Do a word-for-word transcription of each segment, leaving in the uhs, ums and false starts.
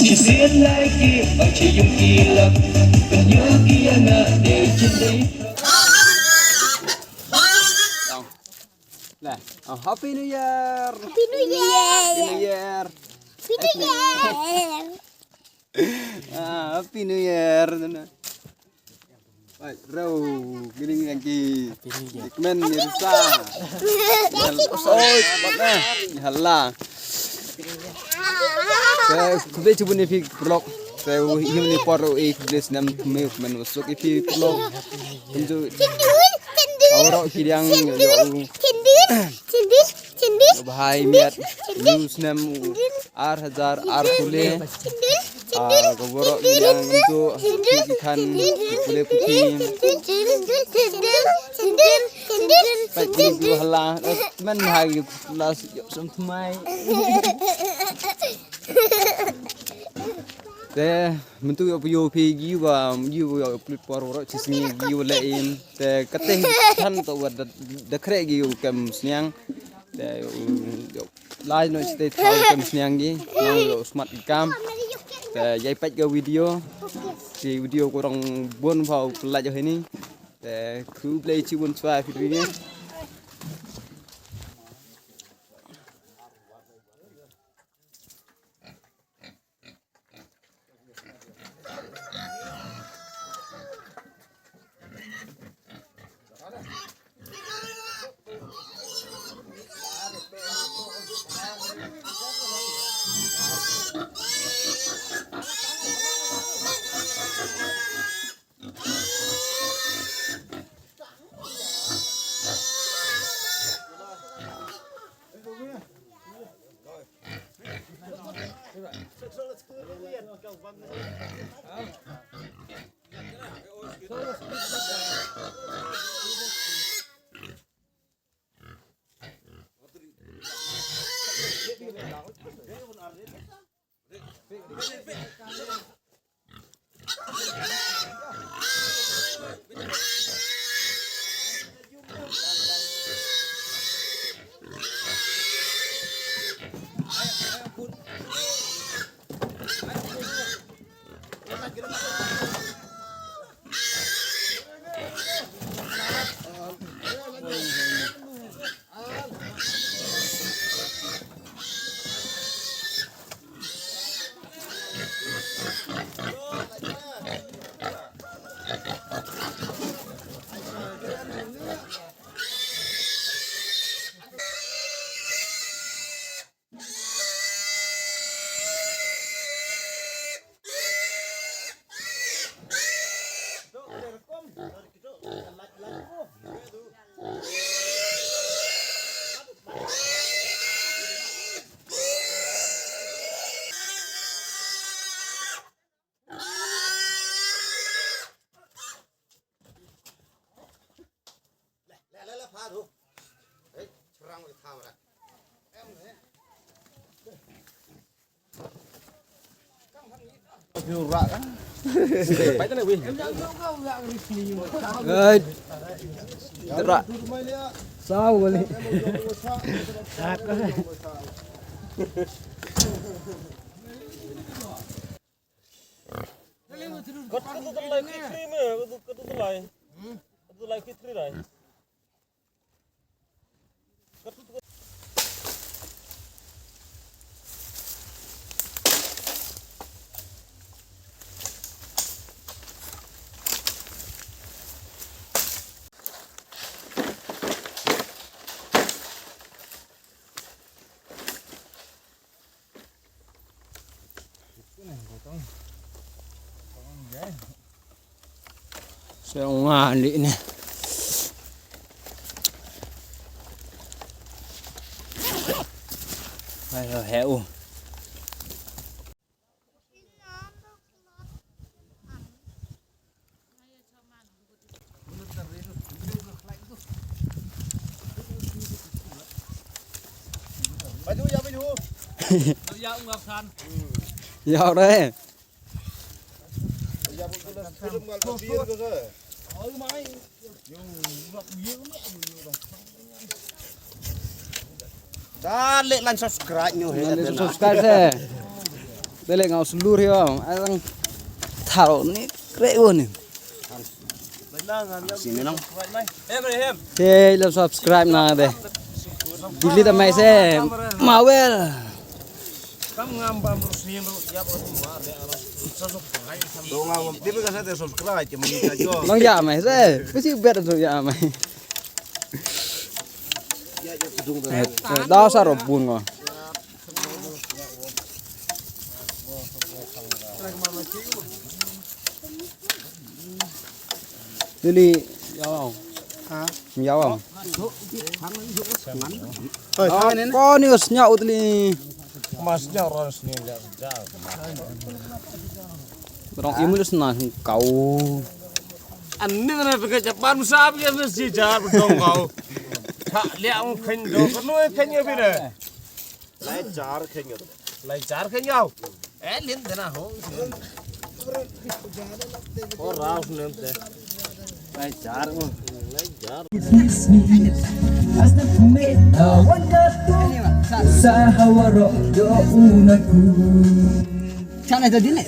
Shisien lai ki, ba chi yung ki lak, kan yung ki ya nga de chin de. Lah, oh, Happy New Year. Happy New Year. Happy New Year. Happy New Year. Ah, Happy New Year. Ai, rau, giling yang ki. Kmen ni rusa. Oi, pat na. Hala. Te khublei chibun ïa phi paralok. Te u him ni por u e khublei snem me kmen u suk ïa phi paralok. Kumju. Awro ki yang yo. Bahai miat. New snem u. Ar hajar ar pule. Ah, ka borok ki dang ntu ki khan pule puthi. Pat ni tu hala. Eh, men hai las yok sam thmai. Te mentu yo yo phi gi wa gi wa plit por woro chi sngi gi wa le in. Te kate than to wa da kre gi kam sniang. Te yo lai no chite thaw kam sniang gi nang yo smat kam. Te yai pait ga video. Ki video ko rong bon phau pelaj hini. Te khublei chibun chwa video ni. Kat, kat tu lai khitri me, kat tu, kat tu lai. Kat tu lai khitri lai. Kat tu. Sa nga ni ne. Hai, hai, hai, oh. Ïa re. Da leh lan subscribe ñu he. Lan subscribe se. Te le ngau slur yo, ang tharo ni kre wo ni. Sini nang. Te le subscribe na de. Delete mai se mawel. Kam ngam bam rusnin ru ya bam mar ya. Subscribe ke mani ka jo. Nang ya mai se. Kusi bet tu ya mai. Dau sa ro bun ngo. Lili, yaw. Ha? Yaw. Oi, ko ni us nya utli. Mas nya ros ni le. Rong imul us na kau. An ni na pika japan sa pika na si jar dong kau. Tha le ang khen do kanu khen ya bina. Lai jar khen yo. Lai jar khen yo. Eh, lin dena ho. Ho raus nem te. Lai jar mo. Lai jar. Sana to dine.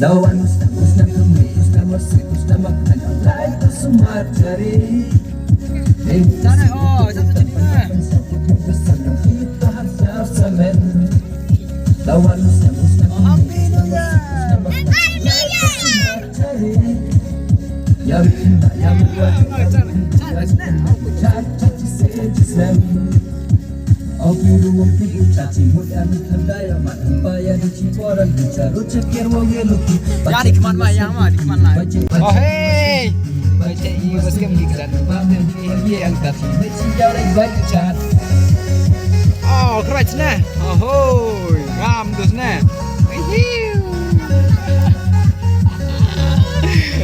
Sana, oh, satu jadi na. Ya, di kemana, ya, ma, di kemana? Oh, hey. Oh, khrach ne. Oh, hoi. Ngam dus ne. Ihiu.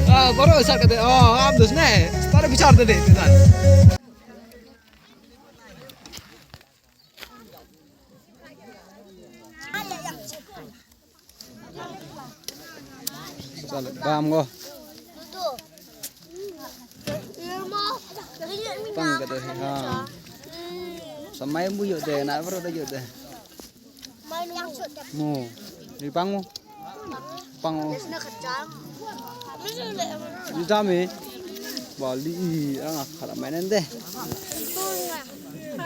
Ah, baru sat kata. Oh, ngam dus ne. Start bichar tadi, tuan. Sale bam ko. Pang kata ha. Samai mu yo de, na bro de yo de. Mu. Di pang mu. Pang. Ni dami. Bali, ah, kala main ente.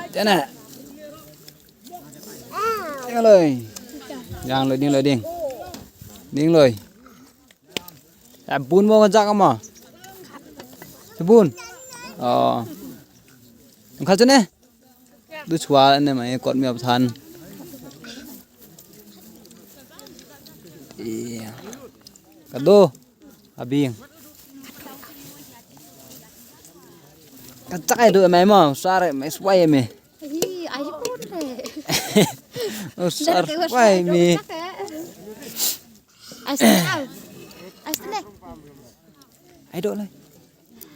Tena. Ding loi. Yang loi, ding loi, ding. Ding loi. Ya bun mo kan jak ma. Bun. Oh. Ang kha ne? Du chwa ne mai kot mi ap than. Iya. Kado. Abing. Kacak ai du mai mo, sare mai swai me. Hi, ai pun de. Oh, sar wai me. Ai sene. Ai sene. Ai dok lai.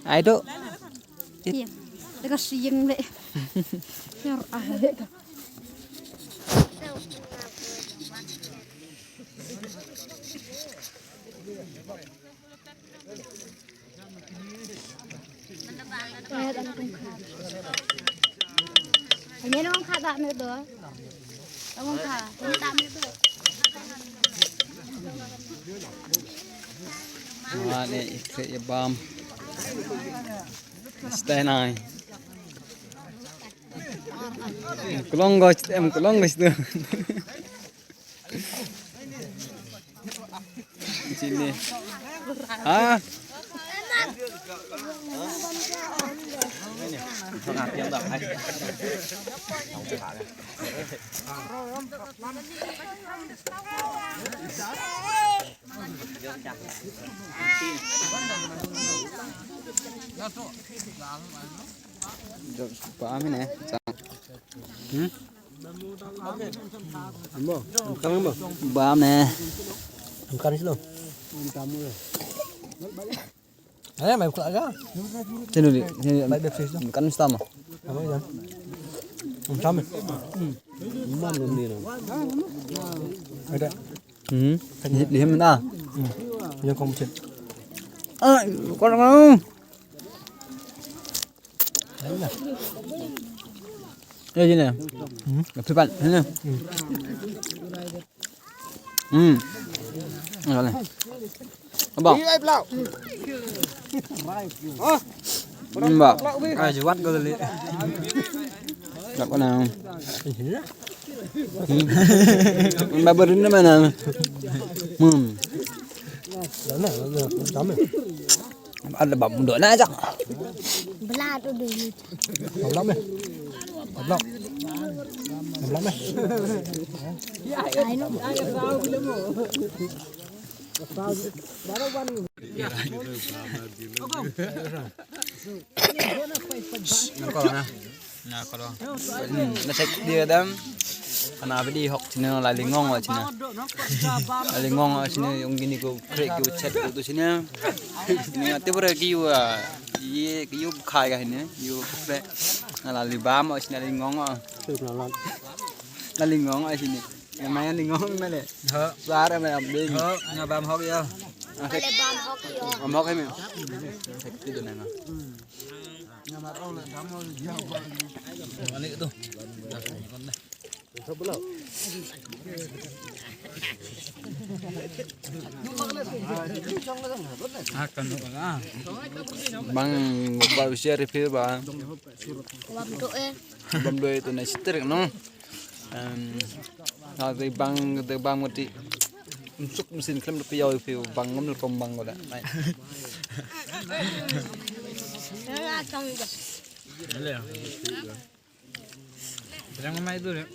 Ai dok. Iya. Dekat siang le. Yar ai. Ini nong kha da me do. Nong kha, nong da me do. Wa ne ikre ye bam. Stay nai. Kulong gos, em kulong gos tu. Sini. Ha? Jom, pa amin eh. Hmm? Ambo, ambo. Bam ne. Amkan silo. Amtamu le. Eh, mai kula ga. Sini di, sini. Mai bepsis lo. Kan sama. Ambo ya. Amtam. Mam lo ni lo. Ada. Hmm. Di, di mana? Hmm. Yang kau mesti. Ah, kau orang. Ya, sini. Hmm. Cepat, sini. Hmm. Hmm. Abang. Ba. Ah, juat ko tadi. Dak ko na. Hmm. Ba berin mana? Hmm. Ada bam dok na jak. Belah tu dulu. Belah meh. Belah. Belah meh. Nga ko na. Nga ko na. Hmm, na sek dia dam. Kana bidi hok sini la lingong wa sini. La lingong wa sini yung gini ko krek ko chet ko tu sini. Ini ati bra ki wa. Ye ki yu khai ka sini. Yu krek. Na la libam wa sini la lingong wa. La lingong wa sini. Nga maya ni ngong mele. Ho. Suara mele abding. Ho, nga bam hok ya. Bam hok ya. Bam hok ya. Sakti tu nanga. Malik tu. Akan tu kan. Bang ba usia refill ba. Bam tu eh. Bam tu itu na sitir no. Em, ha, dei bang, dei bang mati. Msuk mesin klem da phi ïaw phi bang ngam rukom bang ko da. Nai. Terang mai tu deh.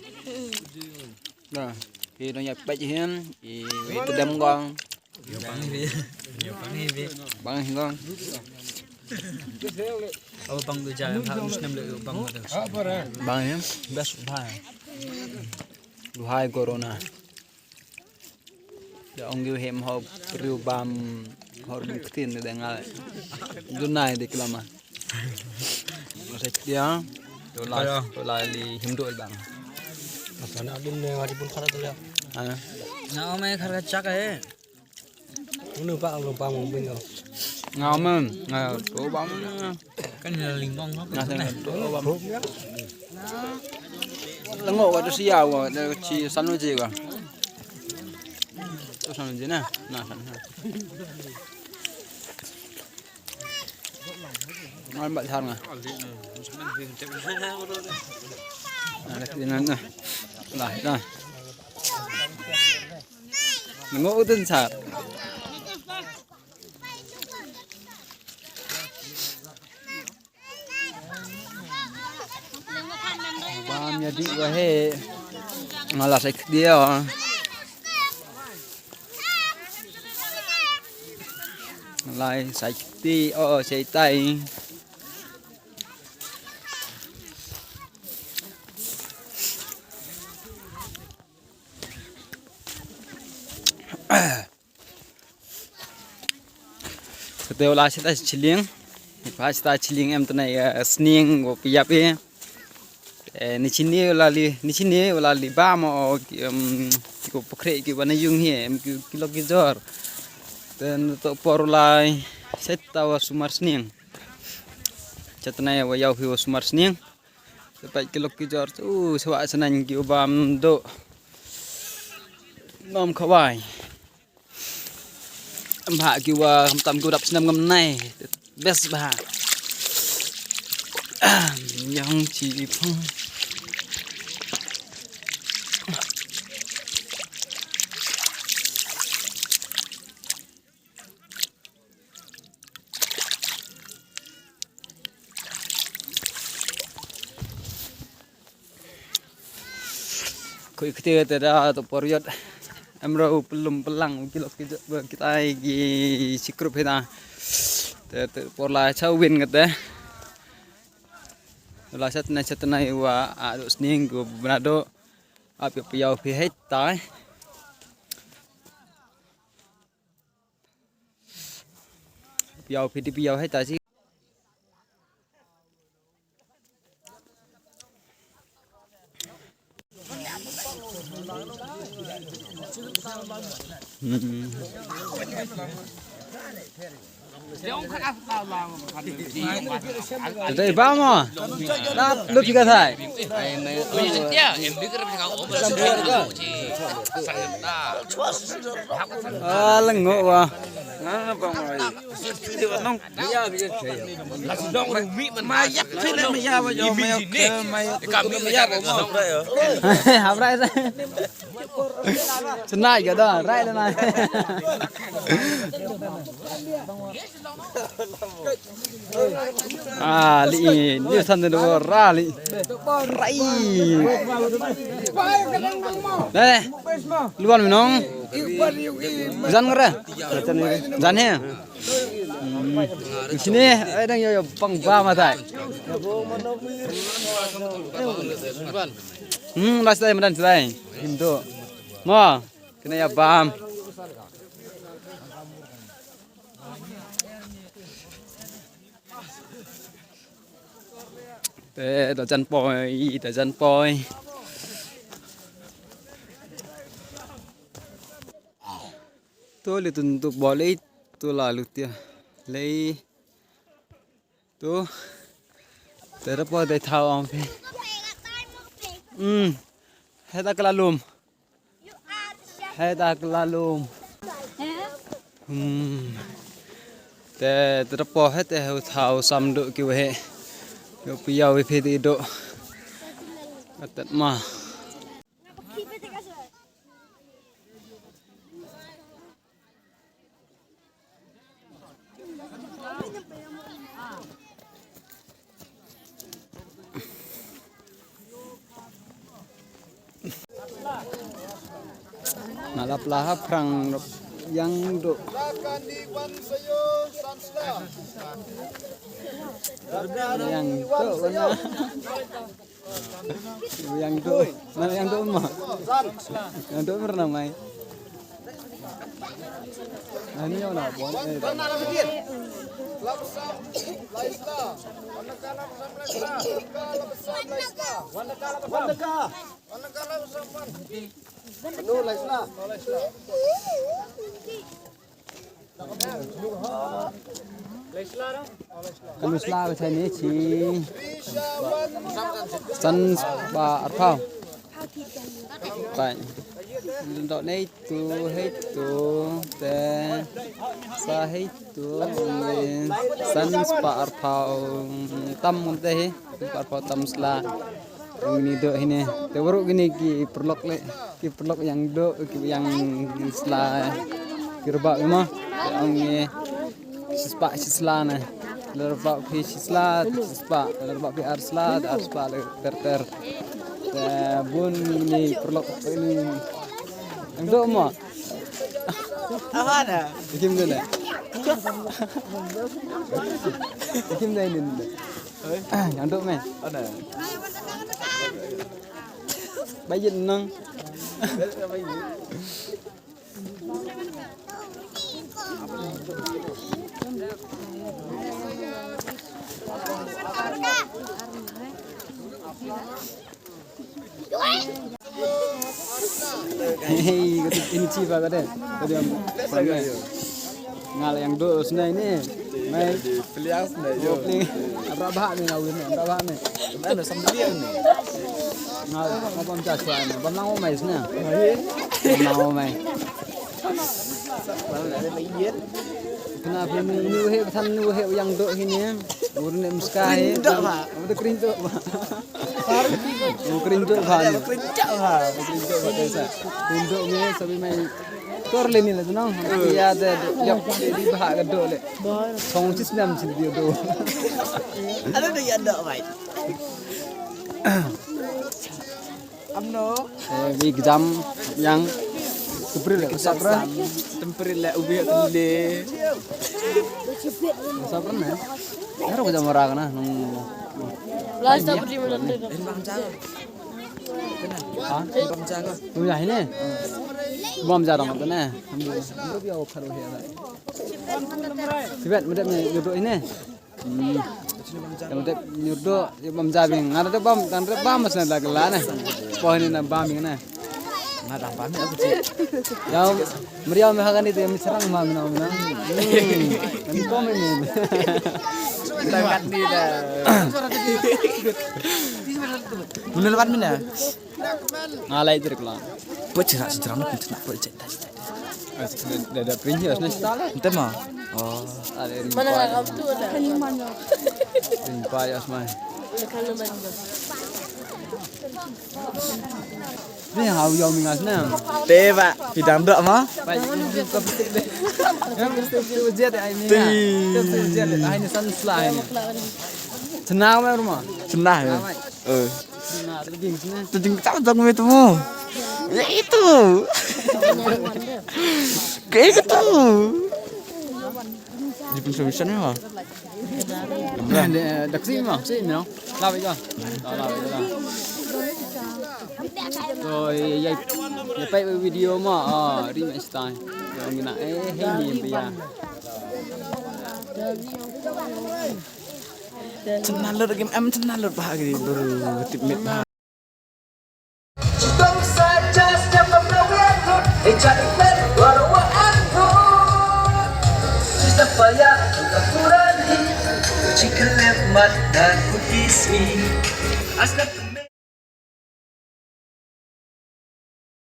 Dah, phi dong ïa peit hin, i, i tedem gong. Yo pang hi. Yo pang hi. Bang hi gong. Aba bang tu jai, ha, um snem le aba bang tu. Bang hi, best bhai. Duhai corona. Da ong yu hem ho priu bam hor buktin da ngal. Dunai di kelama. Masa dia, tola, tola li himdo bang. Masa na din ne wajib pun khara tu ya. Ha. Na ome khara chak eh. Unu pa lo pa mo bingo. Nga men, nga to ba men. Kan na lingong ha. Nga sen to ba. Lengo wa to sia wa, da chi san lo je wa. To san lo je na, na san ha. Ngan ba thar nga. Na la ti ngan na. La, la. Ngo u dun sat. Bam ya di wa he. Nga la sai kti o. Nga la sai kti o, sai tai. Kate u la sita chilling. Ba sita chilling em tana ya sning go piap e. Eh, ni chini u la li, ni chini u la li ba mo, em, ki ko pukre ki wana yung hi, em, ki, ki lok ki jor. Ten to por u la sita wa sumar sning. Chatna ya wa yau hi wa sumar sning. Te pait ki lok ki jor, u, sewa senan ki u bam do. Nom khawai. Em ha ki wa tam ki u dap snem ngam nai. Best bha. Yang chi phong. Khui kti te da to por yot. Em ro pelum pelang ki lok ki jot ba kita ki sikrup hina. Te, te por la cha win kate. La chat na chat na wa a do sning go brado. Ap yo piyau phi hei tai. Piyau phi di piyau hei tai si. Hmm. Te dei ba mo. Lap lut ki ka thai. Ah, lengo wa. Haprai sa. Chennai ka da, rai da nai. Ah, li ni san da ra li. Rai. Dai. Luan minong. Jan ngara. Jan he. Hmm. Sini, eh, dang yo, yo, pang ba matai. Hmm, las dai, madan dai. Hindu. Mo, kena ya bam. Te, da jan poi, da jan poi. To le tun tu bolei, to la lutia. Lei. To. Te da poi dei thau ong phi. Hmm. Heta kala lum. Heta kala lum. Hmm. Te, te da poi heta heu thau sam do ki we. Yo pi ya we phi di do. Atat ma. Nga la pla ha phrang yang do. Yang do wana. Yang do, mana yang do ma? Yang do mana mai? Ani yang na bon. Eh. Ka nu sla ka chai ni chi. San spah arphaw. Pai. Dok nei tu hei tu te sa hei tu. San spah arphaw tam ngun te hei. San spah arphaw tam sla. Ong ni do hine. Te waru kini ki perlok le. Ki perlok yang do, ki yang sla. Ki rebak ma. Te ong ni. Shispa shisla na. Lerba phi shisla, shispa. Lerba phi arsla, arspa le ter ter. Te bun ni perlok ni. Yang do ma. Aha na. Kim do na. Kim do ni. Yang do me. Ada. Bayin nang. Hei, kata ini chief kata. Kata yang pandai. Ngal yang do snai ni. Mai. Peliang snai yo. Peliang. Abra bah ni ngawin ni, abra bah ni. Mana sambelian ni. Ngal ngabam cha chwa ni. Bam lang mai snai. Bam lang mai. Kena pun ni he, pesan ni he yang do hini. Urne muska he. Kering do ba. Kering do ba. Kering do ba. Kering do ba. Kering do ni sabi mai. Tor le ni la nang. Ya de ya di ba ga do le. Song sis nam sin di do. Ada de ya do bai. Amno. Eh, wi exam yang April le, April. Tempril le ubi tende. Sabar na. Ero ko jam ora kana nung. Last April. Ha? Tu ya ini. Bam jarang tu na. Tibet medem ni duduk ini. Hmm. Yang dep nyudo, ya bam jabi. Ngada dep bam, tang dep bam mas na lag la na. Poh ni na bam ni na. Nga dang pamit aku cik. Ya, meriau meh hagan itu yang cerang mah menang menang. Hmm. Nanti komen ni. Sangat ni dah. Mana lepas mana? Ngalai jeruk lah. Buat cerang cerang nak cerang buat cek. Dah dah prince ni style. Ente mah. Oh. Mana ngam tu ada. Rimpa ya smai. Ni hau yau mingas na. Te ba pidang dok ma. Bai. Yang mesti tu jet ai ni. Ti. Jet ai ni san sla ai ni. Senang mai rumah. Senang ya. Eh. Senang tu ding sini. Tu ding tak dong me tu. Ya itu. Kayak gitu. Di pun solution ya. Dah dah ksi ma, ksi ma. Lah baik lah. Lah lah baik lah. To ya ya pai video ma. Ah, ri ma style. Yang mina eh hei ni pia. Channel lor game em channel lor bah gi bro tip mit bah. Asnap